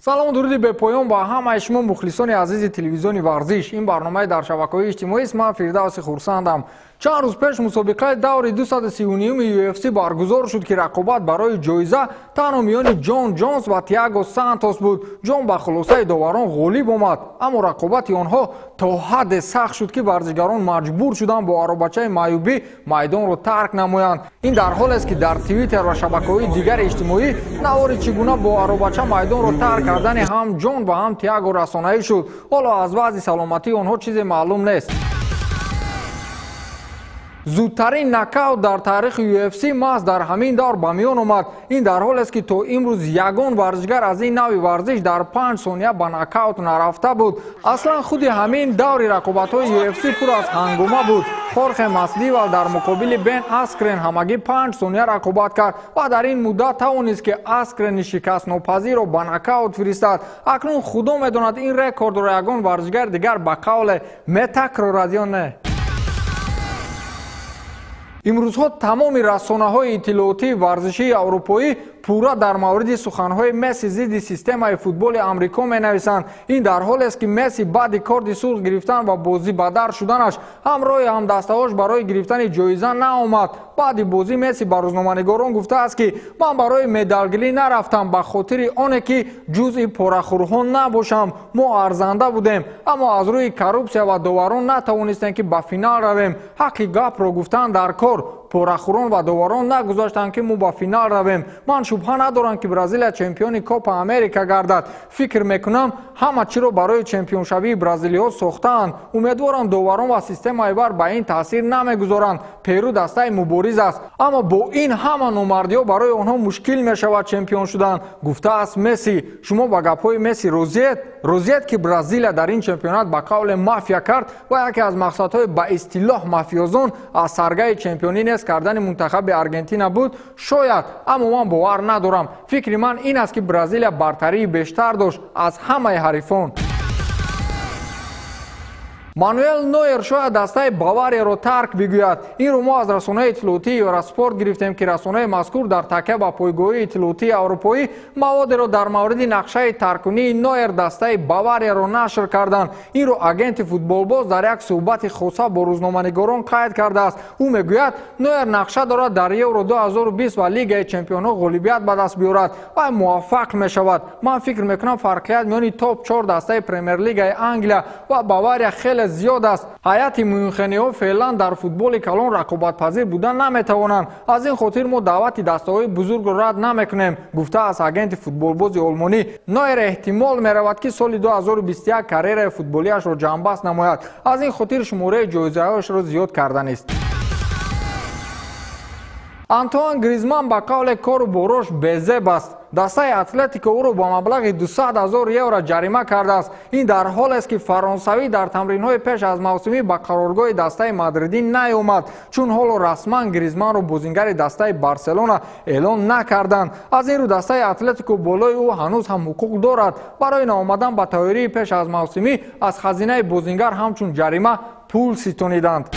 Салом, дуруди бепоён ба ҳамаи шумо мухлисони азизи телевизиони варзиш. Ин барномаи дар шабакаҳои иҷтимоист. Ман Фирдавси Хурсандам. Чанд рӯз пеш мусобиқаи даври 239-ми UFC баргузор шуд, ки рақобат барои ҷоиза танҳо миёни Ҷон Ҷонс ва Тиаго Сантос буд. Ҷон ба хулосаи доварон ғолиб омад, аммо рақобати онҳо то ҳадде сахт шуд, ки варзишгарон маҷбур шуданд бо аробачаи маъюбӣ майдонро тарк намоянд. Ин дар ҳолест, ки дар Твиттер ва шабакаҳои дигари иҷтимоӣ навори чӣ гуна бо аробача майдонро тарк кардани ҳам Ҷон ва ҳам Тиаго расонаӣ шуд. Ҳоло аз вазъи саломатии онҳо чизе маълум нест. Зудтарин нокаут дар таърихи UFC маҳз дар ҳамин давр ба миён омад. Ин дар ҳолест, ки то имрӯз ягон варзишгар аз ин навъи варзиш дар 5 сония ба нокаут нарафта буд. Аслан худи ҳамин даври рақобатҳои UFC пур аз ҳангома буд. Хорхе Масвидал дар муқобили Бен Аскрен ҳамагӣ 5 сония рақобат кард ва дар ин муддат тавонист, ки Аскрени шикастнопазирро ба нокаут фиристад. Акнун Худо медонад, ин рекордро ягон варзишгари дигар ба қавле метакрорад ё не. Имрӯзҳо тамоми расонаҳои иттилоотии варзишии аврупоӣ пурра дар мавриди суханҳои Месси зидди системаи футболи Амрико менависанд. Ин дар ҳолест, ки Месси баъди корди сурх гирифтан ва бозӣ бадар шуданаш ҳамроҳи ҳамдастаҳош барои гирифтани ҷоиза наомад. Баъди бозӣ Месси ба рӯзноманигорон гуфтааст, ки ман барои медалгирӣ нарафтам, ба хотири оне ки ҷузъи порахӯрҳо набошам. Мо арзанда будем, аммо аз рӯи коррупсия ва доварон натавонистем, ки ба финал равем. Ҳаққи гапро гуфтан дар кор. Порахӯрон ва доварон нагузоштанд, ки мо ба финал равем. Ман шубҳа надорам, ки Бразилия чемпиони Копа Америка гардад. Фикр мекунам, ҳама чиро барои чемпионшавии бразилиҳо сохтаанд. Умедворам, доварон ва системаи ВАР ба ин таъсир намегузоранд. Перу дастаи мубориз аст, аммо бо ин ҳама номардиҳо барои онҳо мушкил мешавад чемпион шудан, гуфтааст Месси. Шумо ба гапҳои Месси розиед? Розиед, ки Бразилия дар ин чемпионат ба қавле мафия кард ва яке аз мақсадҳои ба истилоҳ мафиёзон аз саргаи чемпионӣ нест кардани мунтахаби Аргентина буд? Шояд, аммо ман бовар надорам. Фикри ман ин аст, ки Бразилия бартарии бештар дошт аз ҳамаи ҳарифон. Мануэл Нойер шояд дастаи Баварияро тарк бигӯяд. Инро мо аз расонаи иттилоотии Евроспорт гирифтем, ки расонаи мазкур дар такя ба пойгоҳи иттилоотии аврупоӣ маводеро дар мавриди нақшаи таркунии Нойер дастаи Баварияро нашр карданд. Инро агенти футболбоз дар як суҳбати хоса бо рӯзноманигорон қайд кардааст. Ӯ мегӯяд, Нойер нақша дорад дар Евро 2020 ва Лигаи чемпионҳо ғолибият ба даст биёрад ва муваффақ мешавад. Ман фикр мекунам, фарқият миёни топ 4 дастаи Премер-лигаи Англия ва Бавария хеле зиёд аст. Ҳайати мюнхениҳо феълан дар футболи калон рақобатпазир буда наметавонанд. Аз ин хотир мо даъвати дастаҳои бузургро рад намекунем, гуфтааст агенти футболбози олмонӣ. Нойер эҳтимол меравад, ки соли 2021 карьераи футболиашро ҷамъбаст намояд. Аз ин хотир шумораи ҷоизаҳояшро зиёд карданист. Антуан Гризман ба қавле кору борош безеб аст. Дастаи Атлетико ӯро ба маблағи 200 000 евро ҷарима кардааст. Ин дар ҳолест, ки фаронсавӣ дар тамринҳои пеш аз мавсимӣ ба қароргоҳи дастаи мадридӣ наёмад, чун ҳоло расман Гризманро бозингари дастаи Барселона эълон накарданд. Аз ин рӯ дастаи Атлетико болои ӯ ҳанӯз ҳам ҳуқуқ дорад. Барои наомадан ба тайёрии пеш аз мавсимӣ аз хазинаи бозингар ҳамчун ҷарима пул ситониданд.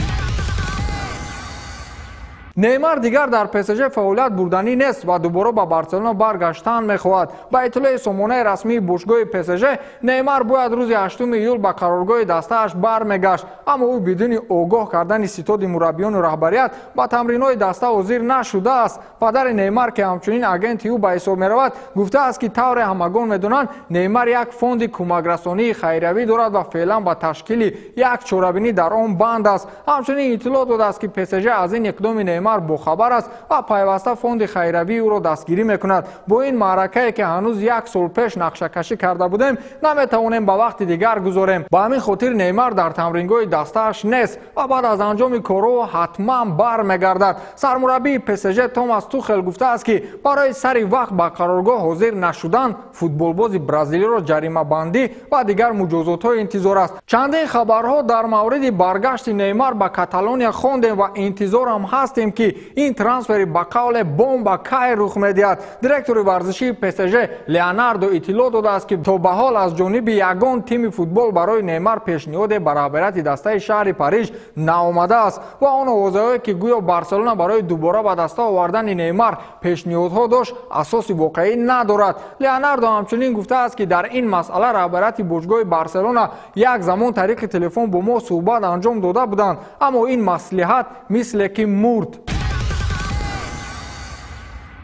Неймар дигар дар ПСЖ фаъолият бурданӣ нест ва дубора ба Барселона баргаштан мехоҳад. Ба иттилои сомонаи расмии бошгоҳи ПСЖ, Неймар бояд рӯзи 8 июл ба қароргоҳи дастааш бармегашт, аммо ӯ бидуни огоҳ кардани ситоди мураббиёну раҳбарият ба тамринҳои даста ҳозир нашудааст. Падари Неймар, ки ҳамчунин агенти ӯ ба ҳисоб меравад, гуфтааст, ки тавре ҳамагон медонанд, Неймар як фонди кӯмакрасонии хайриявӣ дорад ва феълан ба ташкили як чорабинӣ дар он банд аст. Ҳамчунин иттилоъ додааст, ки ПСЖ аз ин иқдоми Неймар бохабар аст ва пайваста фонди хайравии ӯро дастгирӣ мекунад. Бо ин маъракае, ки ҳанӯз як сол пеш нақшакашӣ карда будем, наметавонем ба вақти дигар гузорем. Ба ҳамин хотир Неймар дар тамрингоҳи дастааш нест ва баъд аз анҷоми корҳо ҳатман бармегардад. Сармураббии ПСЖ Томас Тухел гуфтааст, ки барои сари вақт ба қароргоҳ ҳозир нашудан футболбози бразилиро ҷаримабандӣ ва дигар муҷозотҳо интизор аст. Чандин хабарҳо дар мавриди баргашти Неймар ба Каталония хондем ва интизорам ҳастем, ки ин трансфери ба қавле бомба кай рух медиҳад. Директори варзишии ПСЖ Леонардо иттилоъ додааст, ки то ба ҳол аз ҷониби ягон тими футбол барои Неймар пешниҳоде ба раҳбарияти дастаи шаҳри Париж наомадааст ва он овозаҳое, ки гӯё Барселона барои дубора ба даста овардани Неймар пешниҳодҳо дошт, асоси воқеӣ надорад. Леонардо ҳамчунин гуфтааст, ки дар ин масъала раҳбарияти бошгоҳи Барселона як замон тариқи телефон бо мо суҳбат анҷом дода буданд, аммо ин маслиҳат мисле ки мурд.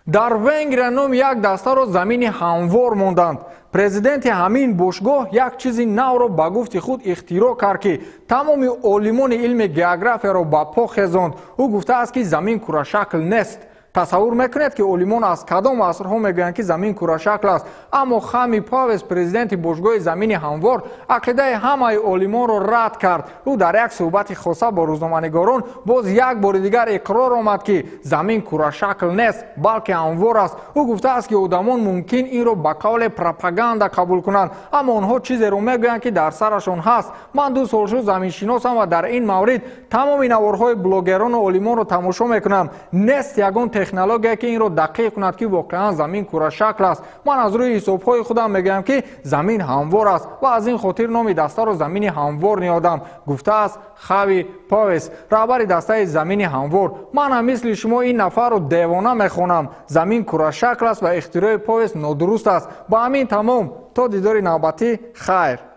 Дар Венгрия номи як дастаро замини ҳамвор монданд. Президенти ҳамин бошгоҳ як чизи навро ба гуфти худ ихтироъ кард, ки тамоми олимони илми географияро ба по хезонд. Ӯ гуфтааст, ки замин курашакл нест. Тасаввур мекунед, ки олимон аз кадом асрҳо мегӯянд, ки замин курашакл аст, аммо Хами Павес, президенти бошгоҳи замини ҳамвор, ақидаи ҳамаи олимонро рад кард. Ӯ дар як суҳбати хоса бо рӯзноманигорон боз як бори дигар иқрор омад, ки замин курашакл нест, балки ҳамвор аст. Ӯ гуфтааст, ки одамон мумкин инро ба қавле пропаганда қабул кунанд, аммо онҳо чизеро мегӯянд, ки дар сарашон ҳаст. Ман 2 сол шуд заминшиносам ва дар ин маврид тамоми наворҳои блогерону олимонро тамошо мекунам. Нест ягон технология, ки инро дақиқ кунад, ки воқеан замин курашакл аст. Ман аз рӯи ҳисобҳои худам мегӯям, ки замин ҳамвор аст ва аз ин хотир номи дастаро замини ҳамвор ниҳодам, гуфтааст Хави Павес, раҳбари дастаи замини ҳамвор. Ман ҳам мисли шумо ин нафарро девона мехонам. Замин курашакл аст ва ихтирои Павес нодуруст аст. Ба ҳамин тамом. То дидори навбатӣ, хайр.